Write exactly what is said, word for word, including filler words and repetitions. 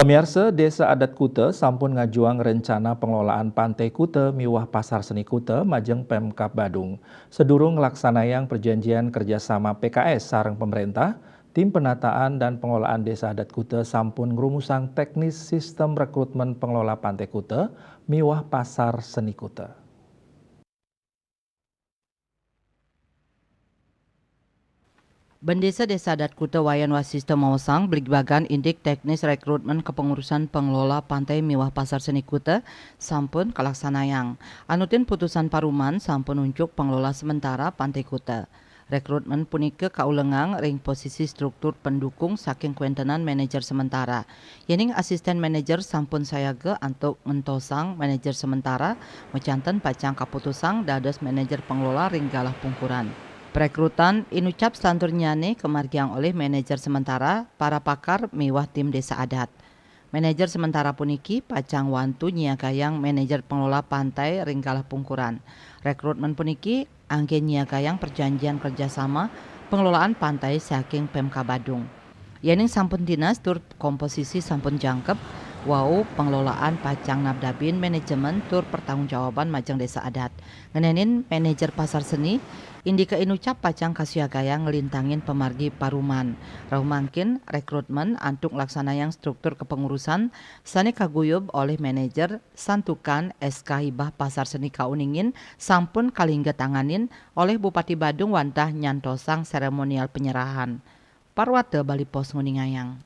Miarsa, Desa Adat Kuta sampun ngajuang rencana pengelolaan Pantai Kuta miwah Pasar Seni Kuta majeng Pemkab Badung. Sedurung nglaksanayang perjanjian kerjasama P K S sareng pemerintah, tim penataan dan pengelolaan Desa Adat Kuta sampun ngrumusang teknis sistem rekrutmen pengelola Pantai Kuta miwah Pasar Seni Kuta. Bendesa Desa Adat Kuta Wayan Wasista maosang, bligbagan indik teknis rekrutmen kepengurusan pengelola pantai miwah Pasar Seni Kuta sampun kalaksanayang. Anutin putusan paruman sampun nunjuk pengelola sementara Pantai Kuta. Rekrutmen punika kaulengang ring posisi struktur pendukung saking kuentenan manajer sementara. Yening asisten manajer sampun sayaga antuk ngentosang manajer sementara, majanten pacang kaputusang dados manajer pengelola ring galah pungkuran. Perekrutan inucap selanturnyane kamargiang olih manajer sementara, para pakar miwah tim desa adat. Manajer sementara puniki pacang wantu nyiagayang manajer pengelola pantai ring galah pungkuran. Rekrutmen puniki anggen nyiagayang perjanjian kerjasama pengelolaan pantai saking Pemkab Badung. Yening sampun tinas tur komposisi sampun jangkep, wau pengelolaan pacang nabdabin manajemen tur pertanggungjawaban majeng desa adat. Ngenenin manajer pasar seni, indika inucap pacang kasiagayang nglintangin pamargi paruman. Rauh mangkin rekrutmen antuk nglaksanayang struktur kepengurusan sane kaguyub olih manajer santukan S K hibah pasar seni kauningin sampun kalingga tanganin olih Bupati Badung wantah nyantosang seremonial penyerahan. Parwata Bali Post nguningayang.